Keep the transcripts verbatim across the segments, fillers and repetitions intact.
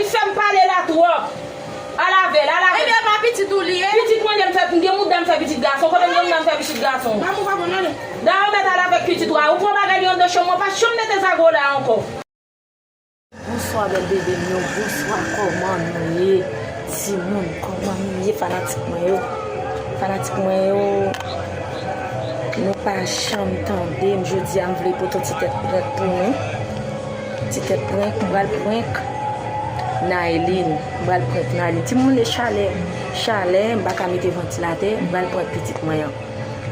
Li fè m pale la twòp. Al avè l, al avè l. Ebyen, pa pitit ou li ye? Pitit mwen, m fè, m gen mouda m fè pitit gason. Kote m gen mouda m fè pitit gason? Ba mou pa bon, ale. Dayè, mèt al avèk pitit ou a. Ou pran bagay li anndan chanm mwen, pa janm mete zago la ankò. Bonswa, bèl bebe m yo. Bonswa, kòman nou ye? Timoun, kòman nou ye, fanatik mwen yo? Fanatik mwen yo, nou pa janm tande m. Jodi a, m vle pote yon ti tèt prank pou nou. Ti tèt prank, m pral prank Nailin. M pral prank Nailin. Timoun, e chalè, chalè, m pa ka mete vantilatè, m pral prank pitit mwen an.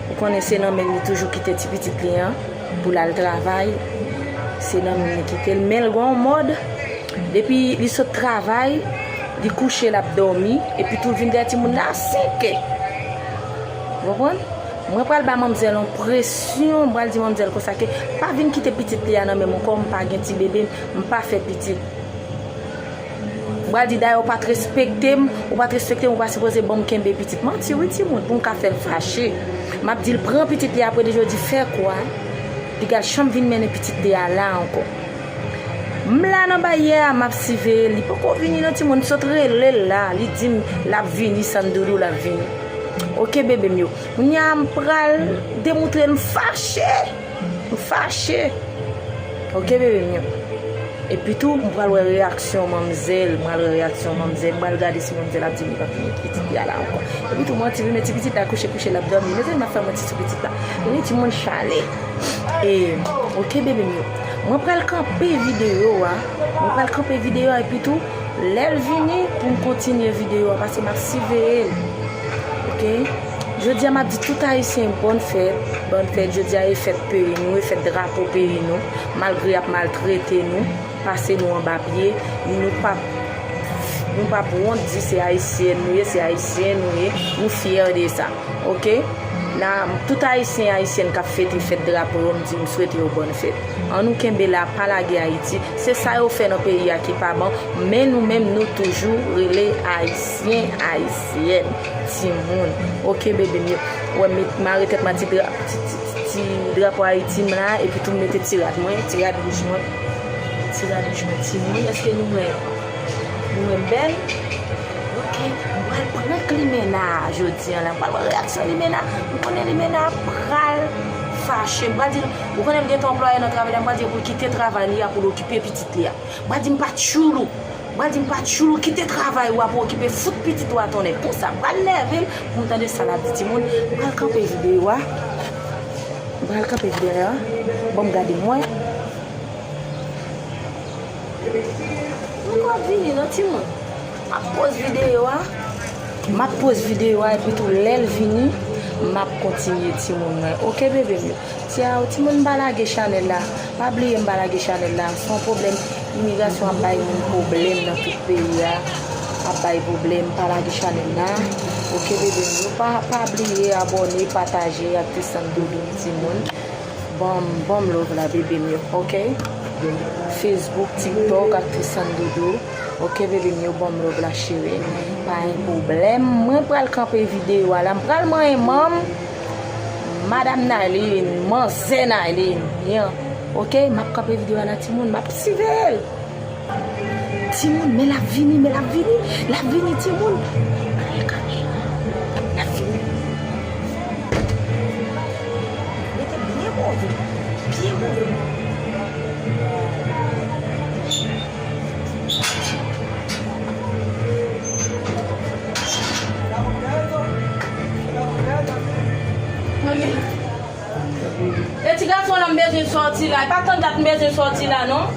Ou konnen se nan men l li toujou kite ti pitit li an pou l al travay. Se nan men l li kite l. Men l gen yon mòd, depi li sot travay, li kouche, l ap dòmi, epi tou l vin dèyè timoun nan a senkè. Ou konprann? Mwen pral ba manmzèl yon presyon, m pral di manmzèl konsa ke pa vin kite pitit li a nan men m ankò, m pa gen ti bebe, m pa fè pitit. M pral di dayè ou pa t respekte m, ou pa t respekte m, ou pa sipoze ban m kenbe pitit. Manti wi timoun, pou m ka fè l fache. M ap di l pran pitit li apre de jodi fè kwa. Piga l janm vin mennen pitit li a la ankò. M la nan baryè a, m ap siveye l. Li poko vini non timoun, sot rele l la. Li di m l ap vini, Sandoudou l ap vini. Oke bebe m yo. Kounye a m pral demoutre l m fache. M fache. Oke bebe m yo. Epi tou, m pral wè reyaksyon manmzèl, m pral wè reyaksyon manmzèl, m pral gade si manmzèl ap di m li p ap vin met pitit li a la ankò. Epi tou, manti wi, men ti pitit la kouche kouche l ap dòmi. Mezanmi, m ap fè manti sou pitit la. Vini timoun chale. E, oke bebe m yo. Mwen pral kanpe videyo a. Mwen pral kanpe videyo a epi tou, lè l vini, pou m kontinye videyo a, paske m ap siveye l. Oke? Jodi a, m ap di tout Ayisyen bòn fèt, bòn fèt. Jodi a, e fèt peyi nou, e fèt drapo peyi nou. Malgre y ap maltrete nou, pase nou anba pye, nou p ap, nou p ap wont di se Ayisyèn nou ye, se Ayisyen nou ye, nou fyè de sa. Oke? Na, tout Ayisyen, Ayisyèn k ap fete fèt drapo yo, m di, m swete yo bòn fèt. Ann nou kenbe la, pa lage Ayiti. Se sa yo fè nan peyi a ki pa bon, men nou menm, nou toujou rele Ayisyen, Ayisyèn, timoun. Oke, bebe m yo. Wè, m mare tèt m a ti dra-, ti, ti, ti, ti drapo Ayiti m la, epi tou m mete ti rad mwen, ti rad wouj mwen. Ti rad wouj mwen, timoun. Èske nou wè? Nou wè m bèl? Oke, m pral prank Limena jodi a la. M pral wè reyaksyon Limena. M konnen Limena pral fache. M pral di l, ou konnen m gen yon anplwaye nan travay la, m pral di l pou l kite travay li a pou l okipe pitit li a. M pral di m pa tchoulou. M pral di m pa tchoulou, kite travay ou a pou okipe fout pitit ou a tonnè. Konsa, m pral nève l pou m tande sa l ap di timoun. M pral kanpe videyo a. M pral kanpe videyo a. Bon, m gade mwen. M pral vini non timoun. M ap poz videyo a. M ap poz videyo a epi tou lè l vini, m ap kontinye timoun mwen. Oke bebe m yo. Ti a, timoun m pa lage chanèl la. Pa bliye m pa lage chanèl la. Se yon pwoblèm. Imigrasyon ap bay moun pwoblèm nan tout peyi a. Ap bay pwoblèm. Pa lage chanèl la. Oke bebe m yo. Pa, pa bliye abòne, pataje ak Tristan Doudou timoun. Banm, banm love la bebe m yo, oke? Facebook, TikTok ak Tristan Doudou. Oke bebe m yo, banm love la cheri. Pa gen pwoblèm. Mwen pral kanpe videyo a la. M pral manyen manm. Madam Nailin, manzè Nailin. Yan. Oke, m ap kanpe videyo a la timoun, m ap siveye l. Timoun, men l ap vini, men l ap vini, l ap vini, timoun. Gade kanpe. L ap vini. Mete byen move, byen move. E ti gason la m bezwen sòti la. E pa tann dat m bezwen sòti la non.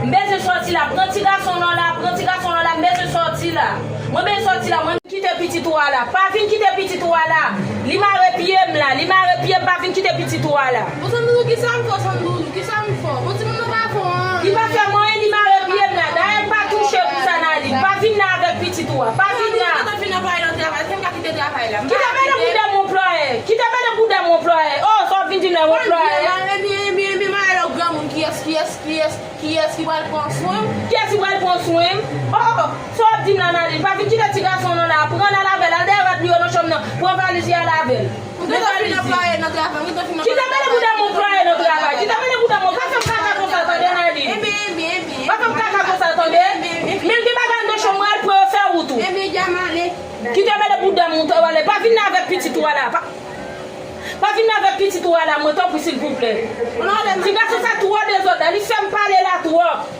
M bezwen sòti la. Pran ti gason nan la. Pran ti gason nan la. M bezwen sòti la. Mwen bezwen sòti la. Mwen kite pitit ou a la. Pa vin kite pitit ou a la. Li mare pye m la. Li mare pye m. Pa vin kite pitit ou a la. Bon, Sandoudou, kisa m fè w, Sandoudou? Kisa m fè w? Bon, timoun nan pa fè w anyen. Li pa fè m anyen. Li mare pye m la. Dayè, m pa touche pou sa, Nailin. Pa vin la avèk pitit ou a. Pa vin la. Kite travay la. Kite mele pou dam anplwaye. Kite mele pou dam anplwaye. Oh, sa w vin di m la, yon anplwaye. Ebyen, ebyen, ebyen, ebyen, m ale lòt granmoun. Kiyès, kiyès, kiyès, kiyès ki pral pran swen m? Kiyès ki pral pran swen m? Oh, oh, oh. Sa w ap di m la, Nailin? Pa vin kite ti gason nan la. Pran l al avè l. Al dèyè rad li yo nan chanm nan. Pran valiz li al avè l. Kite mele pou dam anplwaye nan travay. Kite mele pou dam anplwaye nan travay. Kite mele pou dam anplwaye. Pa fè m kaka konsa, tande, Nailin? Ebyen, ebyen, ebyen. Pa fè m kaka konsa, tande? pitit ou a la. Pa, pa vin avèk pitit ou a la, mwen, tanpri, silvouplè. Ti gason sa twò dezòd la, li fè m pale la twòp.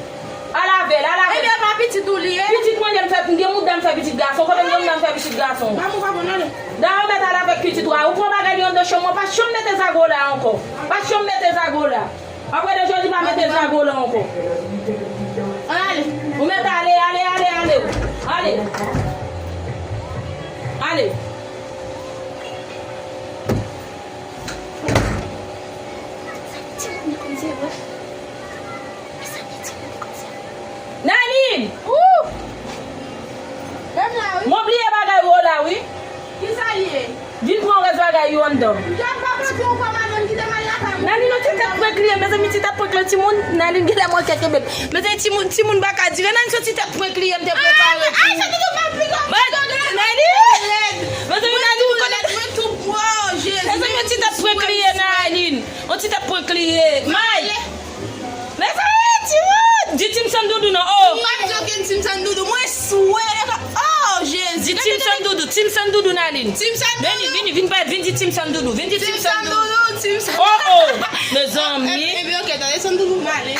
Al avè l, al avè l. Ebyen, pa pitit ou li ye? Pitit mwen, m fè, m gen mouda m fè pitit gason. Kote m gen mouda m fè pitit gason? Ba mwen pa bon, ale. Dayè, mèt al avèk pitit ou a. Ou pran bagay li anndan chanm mwen, pa janm mete zago la ankò. Pa janm mete zago la. Apre de jodi, pa mete zago la ankò. Ale. Ou mèt ale, ale, ale, ale. Ale. Naline! Ou! Menm la, wi. Mwen bliye bagay ou la, wi. Kisa l ye? Vin pran rès bagay yo anndan. Jòf pa pran pou ou kòm adan kite m al lakay mwen. Naline, yon ti tèt prank li ye, mezanmi, ti tèt prank lan, timoun. Naline, genlè manke kenbe m. Mezanmi, timoun, timoun pa ka dire. Naline, se yon ti tèt prank li ye, m te prepare pou ou. Ay, sa te tou pa pli gòl. Naline! Mezanmi, Naline, ou konnen. Mwen tou, oh, Jezi. Mezanmi, yon ti tèt prank li ye, Naline. Yon ti tèt prank li ye. May! Mezanmi, timoun! Di Team Sandoudou non, oh! M pa di okenn Team Sandoudou. Mwen swè de ka. Oh, Jezi! Di Team Sandoudou, Team Sandoudou, Naline. Team Sandoudou. Vini, vini, vin pa, vin di Team Sandoudou. Vin di Team Sandoudou. Team Sandoudou, Team Sandoudou. Oh, oh! Mezanmi. Ebyen, ok, tande Sandoudou, m ale.